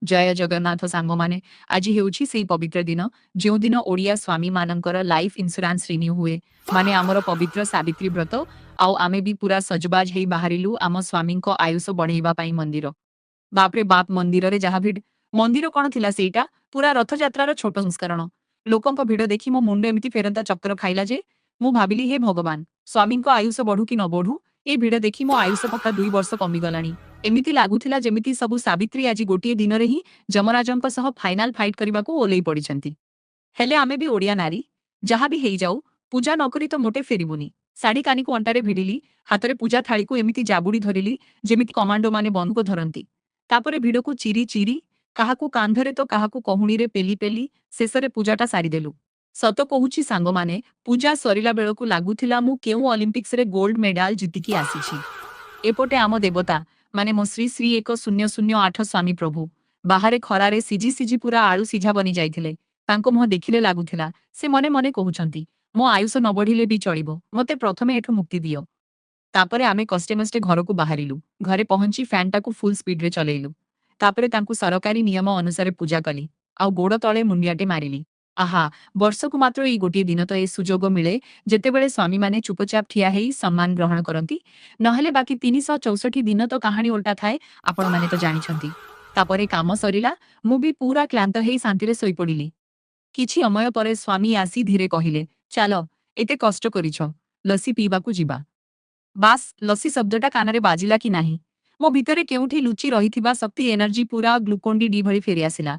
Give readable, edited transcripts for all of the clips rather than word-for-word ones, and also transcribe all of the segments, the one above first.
ଜୟ ଜଗନ୍ନାଥ ସାଙ୍ଗମାନେ। ଆଜି ହେଉଛି ସେଇ ପବିତ୍ର ଦିନ, ଯେଉଁଦିନ ଓଡ଼ିଆ ସ୍ୱାମୀମାନଙ୍କର ଲାଇଫ୍ ଇନ୍ସୁରାନ୍ସ ରିନ୍ୟୁ ହୁଏ, ମାନେ ଆମର ପବିତ୍ର ସାବିତ୍ରୀ ବ୍ରତ। ଆଉ ଆମେ ବି ପୁରା ସଜବାଜ ହେଇ ବାହାରିଲୁ ଆମ ସ୍ୱାମୀଙ୍କ ଆୟୁଷ ବଢ଼େଇବା ପାଇଁ ମନ୍ଦିର। ବାପରେ ବାପ, ମନ୍ଦିରରେ ଯାହା ଭିଡ଼! ମନ୍ଦିର କଣ ଥିଲା ସେଇଟା, ପୁରା ରଥଯାତ୍ରାର ଛୋଟ ସଂସ୍କରଣ। ଲୋକଙ୍କ ଭିଡ଼ ଦେଖି ମୋ ମୁଣ୍ଡ ଏମିତି ଫେରନ୍ତା ଚକ୍କର ଖାଇଲା ଯେ ମୁଁ ଭାବିଲି, ହେ ଭଗବାନ, ସ୍ୱାମୀଙ୍କ ଆୟୁଷ ବଢୁ କି ନ ବଢୁ, ଏ ଭିଡ଼ ଦେଖି ମୋ ଆୟୁଷ ପକ୍କା 2 ବର୍ଷ କମିଗଲାଣି। ଏମିତି ଲାଗୁଥିଲା ଯେମିତି ସବୁ ସାବିତ୍ରୀ ଆଜି ଗୋଟିଏ ଦିନରେ ହିଁ ଯମରାଜଙ୍କ ସହ ଫାଇନାଲ ଫାଇଟ୍ କରିବାକୁ ଓହ୍ଲେଇ ପଡ଼ିଛନ୍ତି। ହେଲେ ଆମେ ବି ଓଡ଼ିଆ ନାରୀ, ଯାହା ବି ହେଇଯାଉ ପୂଜା ନକରି ତ ମୋଟେ ଫେରିବୁନି। ଶାଢ଼ୀ କାନିକୁ ଅଣ୍ଟାରେ ଭିଡ଼ିଲି, ହାତରେ ପୂଜା ଥାଳିକୁ ଏମିତି ଜାବୁଡ଼ି ଧରିଲି ଯେମିତି କମାଣ୍ଡୋମାନେ ବନ୍ଧୁକ ଧରନ୍ତି। ତାପରେ ଭିଡ଼କୁ ଚିରି ଚିରି, କାହାକୁ କାନ୍ଧରେ ତ କାହାକୁ କହୁଣୀରେ ପେଲି ପେଲି ଶେଷରେ ପୂଜାଟା ସାରିଦେଲୁ। ସତ କହୁଛି ସାଙ୍ଗମାନେ, ପୂଜା ସରିଲା ବେଳକୁ ଲାଗୁଥିଲା ମୁଁ କେଉଁ ଅଲିମ୍ପିକ୍ସରେ ଗୋଲ୍ଡ ମେଡାଲ ଜିତିକି ଆସିଛି। ଏପଟେ ଆମ ଦେବତା, ମାନେ ମୋ ଶ୍ରୀ ଶ୍ରୀ 1008 ସ୍ୱାମୀ ପ୍ରଭୁ, ବାହାରେ ଖରାରେ ସିଝି ସିଝି ପୁରା ଆଳୁ ସିଝା ବନି ଯାଇଥିଲେ। ତାଙ୍କ ମୁହଁ ଦେଖିଲେ ଲାଗୁଥିଲା ସେ ମନେ ମନେ କହୁଛନ୍ତି, ମୋ ଆୟୁଷ ନ ବଢିଲେ ବି ଚଳିବ, ମୋତେ ପ୍ରଥମେ ଏଠୁ ମୁକ୍ତି ଦିଅ। ତାପରେ ଆମେ କଷ୍ଟେ ମଷ୍ଟେ ଘରକୁ ବାହାରିଲୁ। ଘରେ ପହଞ୍ଚି ଫ୍ୟାନଟାକୁ ଫୁଲ୍ ସ୍ପିଡରେ ଚଲେଇଲୁ। ତାପରେ ତାଙ୍କୁ ସରକାରୀ ନିୟମ ଅନୁସାରେ ପୂଜା କଲି ଆଉ ଗୋଡ଼ ତଳେ ମୁଣ୍ଡିଆଟେ ମାରିଲି। ଆହା, ବର୍ଷକୁ ମାତ୍ର ଏଇ ଗୋଟିଏ ଦିନ ତ ଏ ସୁଯୋଗ ମିଳେ, ଯେତେବେଳେ ସ୍ୱାମୀମାନେ ଚୁପଚାପ ଠିଆ ହେଇ ସମ୍ମାନ ଗ୍ରହଣ କରନ୍ତି। ନହେଲେ ବାକି 364 ଦିନ ତ କାହାଣୀ ଓଲଟା ଥାଏ, ଆପଣମାନେ ତ ଜାଣିଛନ୍ତି। ତାପରେ କାମ ସରିଲା, ମୁଁ ବି ପୁରା କ୍ଳାନ୍ତ ହେଇ ଶାନ୍ତିରେ ଶୋଇପଡ଼ିଲି। କିଛି ସମୟ ପରେ ସ୍ୱାମୀ ଆସି ଧୀରେ କହିଲେ, ଚାଲ, ଏତେ କଷ୍ଟ କରିଛ, ଲସି ପିଇବାକୁ ଯିବା। ବାସ୍, ଲସି ଶବ୍ଦଟା କାନରେ ବାଜିଲା କି ନାହିଁ, ମୋ ଭିତରେ କେଉଁଠି ଲୁଚି ରହିଥିବା ଶକ୍ତି, ଏନର୍ଜି ପୁରା ଗ୍ଲୁକୋଣ୍ଡି ଡି ଭଳି ଫେରିଆସିଲା।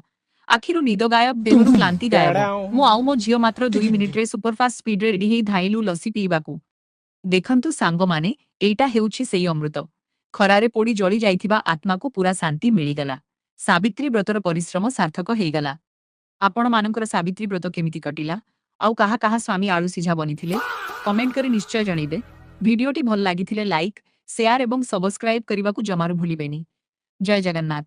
ଆଖିରୁ ନିଦ ଗାୟବ, ଦେହରୁ କ୍ଳାନ୍ତି ଗାୟବ। ମୁଁ ଆଉ ମୋ ଝିଅ ମାତ୍ର 2 ମିନିଟରେ ସୁପରଫାଷ୍ଟ ସ୍ପିଡରେ ରେଡି ହେଇ ଧାଇଁଲୁ ଲସି ପିଇବାକୁ। ଦେଖନ୍ତୁ ସାଙ୍ଗମାନେ, ଏଇଟା ହେଉଛି ସେଇ ଅମୃତ। ଖରାରେ ପୋଡ଼ି ଜଳି ଯାଇଥିବା ଆତ୍ମାକୁ ପୁରା ଶାନ୍ତି ମିଳିଗଲା। ସାବିତ୍ରୀ ବ୍ରତର ପରିଶ୍ରମ ସାର୍ଥକ ହେଇଗଲା। ଆପଣମାନଙ୍କର ସାବିତ୍ରୀ ବ୍ରତ କେମିତି କଟିଲା ଆଉ କାହା କାହା ସ୍ୱାମୀ ଆଳୁ ସିଝା ବନିଥିଲେ, କମେଣ୍ଟ କରି ନିଶ୍ଚୟ ଜଣେଇବେ। ଭିଡିଓଟି ଭଲ ଲାଗିଥିଲେ ଲାଇକ୍, ସେୟାର ଏବଂ ସବସ୍କ୍ରାଇବ କରିବାକୁ ଜମାରୁ ଭୁଲିବେନି। ଜୟ ଜଗନ୍ନାଥ।